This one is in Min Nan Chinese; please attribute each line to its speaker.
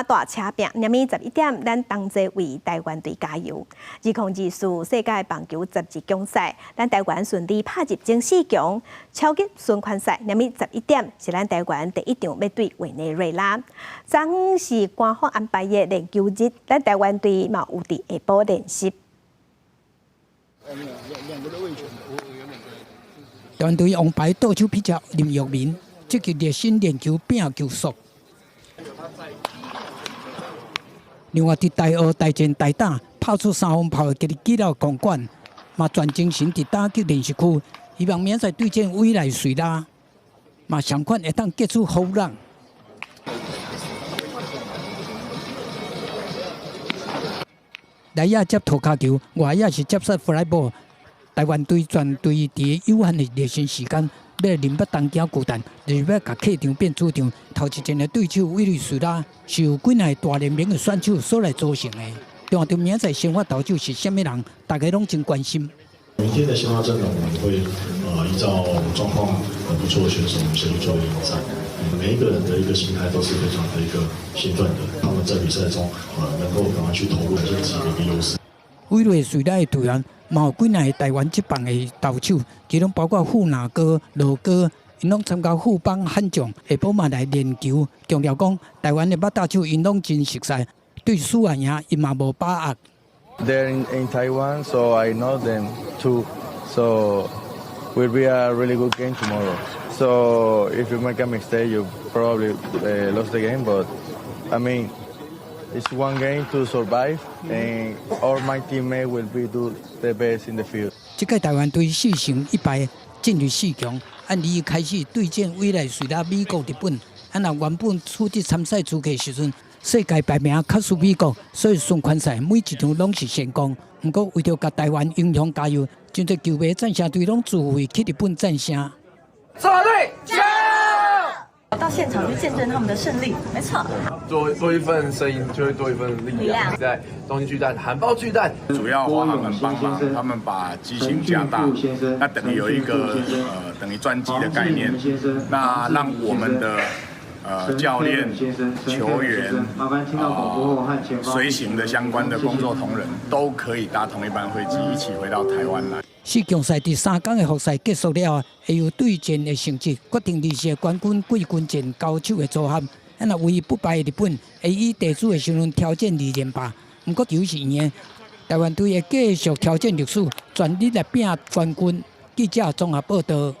Speaker 1: 段大車拼，明暝11點，咱同齊為台灣隊加油。2024世界棒球十二強賽，咱台灣順利拍入前四強，超級循環賽，明暝十一點是咱台灣第一場欲對委內瑞拉。昨昏是官方安排的練球日，咱台灣隊嘛有佇下晡練習。
Speaker 2: 台灣隊王牌投手pitcher林育民積極熱身練球拼球速。另外，佇大澳大戰大打拍出三轟炮的吉利吉了公館，嘛全精神佇打擊練習區，希望明仔載對戰委內瑞拉，嘛相款會當結出好浪。內野接投跤球，外野是接殺 fly ball。台灣隊全隊佇有限的熱身時間，欲來認捌東京巨蛋，就是欲共客場變主場。頭一戰的對手委內瑞拉是由幾若個大聯盟的選手所來組成的。中場明仔載先發投手是啥物人，大家攏真關心。
Speaker 3: 明天的先發陣容，我們會依照狀況很不錯的選手，我們先去做應戰。每一個人的一個心態都是非常的一個興奮的，他們在比賽中能夠趕快去投入，這是自己的一個優勢。
Speaker 2: 委內瑞拉的隊員嘛有幾若個台灣職棒的投手，其中包括富拿哥、羅哥，𪜶攏參加富邦悍將，下晡嘛來練球。強調講，台灣的捌打手𪜶攏真熟似，對輸啊贏，𪜶嘛無把握。
Speaker 4: They're in Taiwan, so I know them too. So will be a really good game tomorrow. So if you make a mistake, you probably lost the game. But I mean, it's one game to survive, and all my teammates will be do the best in the field.
Speaker 2: 這屆台灣隊4勝1敗進入四強，按理開始對戰委內瑞拉、美國、日本。啊，若原本取得參賽資格時陣，世界排名較輸美國，所以循環賽每一場攏是先攻。毋過為著共台灣英雄加油，真濟球迷贊聲隊攏自費去日本贊聲。
Speaker 5: 中華隊加
Speaker 6: 油！到現場去見證他們的勝利，沒錯。
Speaker 7: 多多一份聲音，就會多一份力量。在東京巨蛋喊爆巨蛋，
Speaker 8: 主要華航們幫忙，他們把機型加大，那等於有一個等於專機的概念，那讓我們的教練、球員、隨行的相關的工作同仁都可以搭同一班飛機一起回到台灣來。
Speaker 2: 四強賽佇三工的複賽結束了後，會由對戰的成績決定二四冠軍季軍戰交手的組合。啊，若唯一不敗的日本會以地主的身份挑戰二連霸。毋過球是圓的，台灣隊會繼續挑戰歷史，全力來拼冠軍。記者綜合報道。